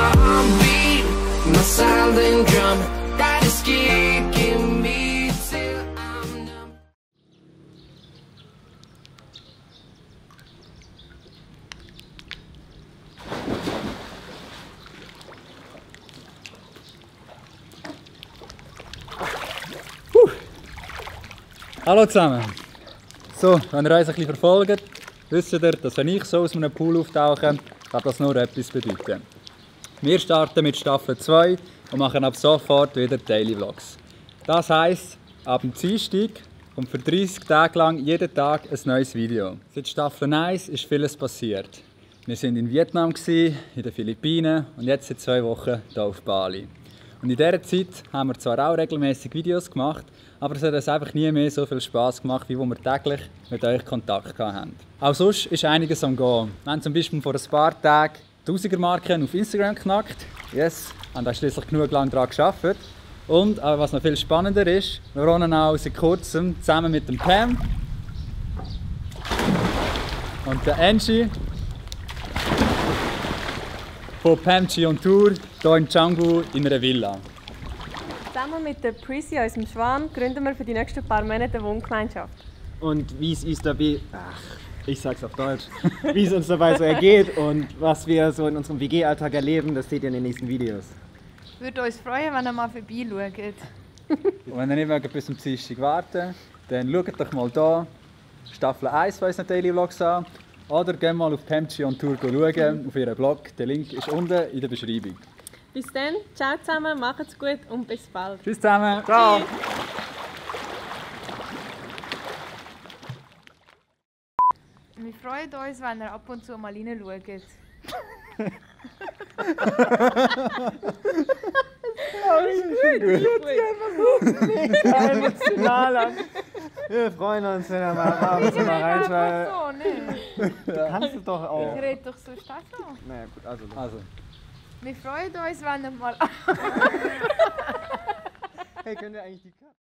my heartbeat, my silent drum, that is kicking me till I'm numb. Hallo zusammen! So, wenn ihr uns ein bisschen verfolgt, wisst ihr, dass wenn ich so aus einem Pool auftauche, kann das nur etwas bedeuten. Wir starten mit Staffel 2 und machen ab sofort wieder Daily Vlogs. Das heisst, ab dem Dienstag kommt für 30 Tage lang jeden Tag ein neues Video. Seit Staffel 1 ist vieles passiert. Wir waren in Vietnam, in den Philippinen und jetzt seit 2 Wochen hier auf Bali. Und in dieser Zeit haben wir zwar auch regelmäßig Videos gemacht, aber es hat uns einfach nie mehr so viel Spass gemacht, wie wo wir täglich mit euch Kontakt hatten. Auch sonst ist einiges am Gehen. Wir haben zum Beispiel vor ein paar Tagen die 1000er-Marke auf Instagram geknackt. Yes, haben da schließlich genug lange daran gearbeitet. Und was noch viel spannender ist, wir wohnen auch seit kurzem zusammen mit dem Pam und der Angie von Pamchi on Tour hier in Canggu in einer Villa. Zusammen mit der Prissy, unserem Schwan, gründen wir für die nächsten paar Monate eine Wohngemeinschaft. Und wie es uns dabei, ich sag's auf Deutsch, wie es uns dabei so ergeht und was wir so in unserem WG-Alltag erleben, das seht ihr in den nächsten Videos. Würde uns freuen, wenn ihr mal vorbeischaut. Und wenn ihr nicht mögt, bis zum Dienstag warten, dann schaut doch mal hier Staffel 1 von unseren Daily Vlogs an. Oder geht mal auf Pamchi on Tour schauen, auf ihren Blog. Der Link ist unten in der Beschreibung. Bis dann, ciao zusammen, macht's gut und bis bald. Tschüss zusammen! Ciao! Wir freuen uns, wenn ihr ab und zu mal reinschaut. Emotional. Wir freuen uns, wenn ihr mal abends mal reinschaut. So, ne? Du kannst es doch auch. Ich rede doch so stark so. Naja, gut, also. Wir freuen uns, wenn ihr mal... Hey, können wir eigentlich die